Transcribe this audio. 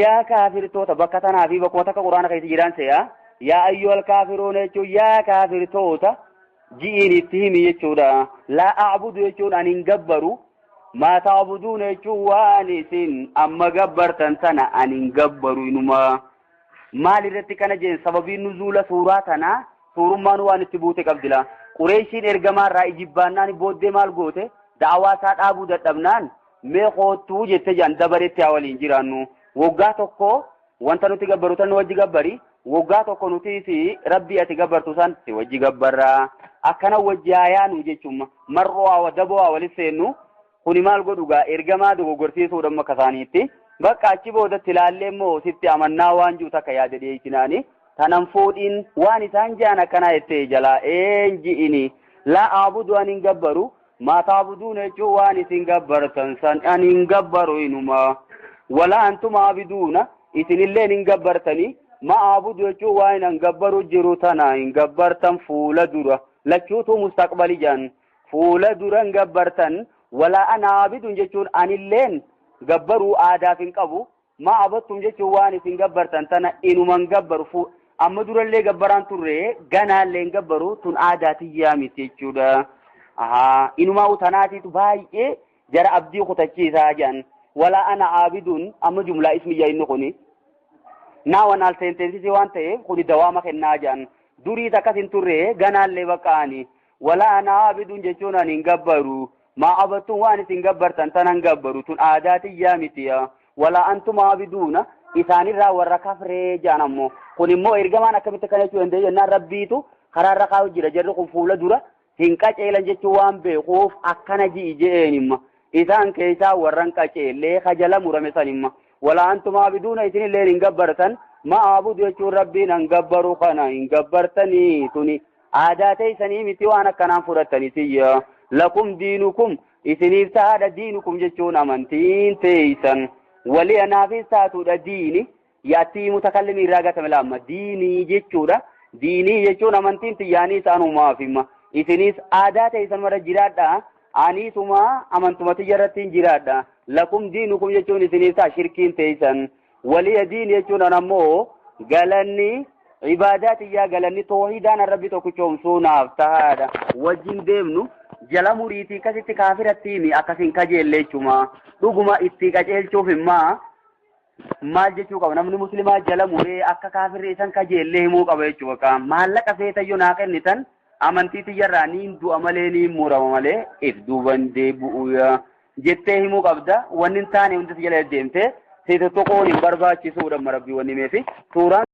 Yaa kaafirtoota bakka tanaa fi bakkuma takka quraana keessa jiraan se'a. Yaa ayyuhal kaafiruuna jechuun yaa kaafirtoota ji'iin itti himi jechuudha. Laa a'budu jechuun ani hin gabbaru. Maa ta'buduuna jechuun waan isin amma gabbartan tana ani hin gabbaru inuma. Maal irratti kana jeen sababiin nuzuula suuraa tanaa suurummaan waan itti buute qabdila. Qureeshiin ergamaa irraa ijibbaannaan booddee maal goote da'awaa isaa dhaabuu dadhabnaan mee koottuu jette jedhan dabaretti haa waliin jiraannu. Waggaa tokko wanta nuti gabbaru tan nu wajji gabbari. Waggaa tokko nuti si rabbii ati gabbartu san si wajji gabbarra. Akkana wajji haa yaanu jechuun mar'oo haa daboo haa walitti seennu. Kuni maal godhu gaa ergamaa dogoggorsiisuudha akka isaaniitti. Bakka achi boodatti ilaallee immoo sitti amannaa waan jiru takka yaada dhiyeessinaani. Tanan fuudhiin waan isaan jedhan akkanaa jettee jalaa een ji'ini. Laa aabudu ani hin gabbaru. Maa ta'buduuna jechuun waan isin gabbartan san ani hin gabbaru inuma. Walaa antum aabiduuna isinilleen hin gabbartanii. Ma aabudu jechuun waan an gabbaru jiru tana hin gabbartan fuula dura. Lachuutuu mustaqbali jedhan. Fuula dura hin gabbartan. Walaa ana aabidun jechuun anilleen gabbaruu aadaaf hin qabu. Maa abattum jechuun waan isin gabbartan tana inuma hin gabbaru. Amma durallee gabbaraan turre ganaallee hin gabbaru tun aadaa tiyyaa miti jechuudha. Ahaa inumaa tanaatiitu baay'ee jara abdii kutachiisaa jedhan. Walaa ana aabidun amma jumlaa ismiyya inni kuni. Naa waan al senteensisii waan ta'eef kuni dawaama kennaa jedhan. Duriis akkas hin turre ganaallee baqqa'ani. Walaa ana aabidun jechuun ani hin gabbaru. Maa abattum waan isin gabbartan tanan gabbaru tun aadaa tiyyaa miti. Walaa antum aabiduuna isaanirraa warra kafree jedhan ammoo. Kun immoo ergamaan akkamitti akkana jechuu danda'e jennaan rabbiitu karaarra kaa'u jira jarri kun fuula dura hin qaceelan jechuu waan beekuuf akkana ji'i je'een imma. Isaan keessaa warra hin qaceellee kajala murame san imma. Walaa antum aabiduuna isinilleen hin gabbartan ma aabudu jechuun rabbiin an gabbaru kana hin gabbartanii tuni aadaa teessanii miti waan akkanaan fudhattanii tiyya. Lakum diinukum isiniif tahaadha diinukum jechuun amantiin teessan. Wali anaafis taatuudha diini. Yaattii mutakallimii irraa gatame laamma diinii jechuudha. Diinii jechuun amantiin tiyyaanii isaanumaaf hima. Isinis aadaa teessan mara jiraadha. Aniisuma amantuma tiyya irratti hin jiraadha. Lakum diinukum jechuun isiniif ta'a shirkiin teessan. Waliya diin jechuun an ammoo galanni ibaadaa tiyyaa galanni toohidaan rabbi tokkichoomsuu naaf tahaadha. Wajjin deemnu jala muriitii akkasitti kaafiratti himi akkasin kajeelle jechuma. Dhuguma itti qaceelchuuf immaa maal jechuu qaba namni muslimaa jala muree akka kaafirri isan kajeellee himuu qaba jechuu bakka maallaqa feetayyoo naa kennitan amantii tiyyarraa niin du'a malee niin murama malee if duuban deebi'u jettee himuu qabda wanni hin taane hundi si jala deemte si tuttuquun hin barbaachisuudha rabbii wanni meefi suuraan.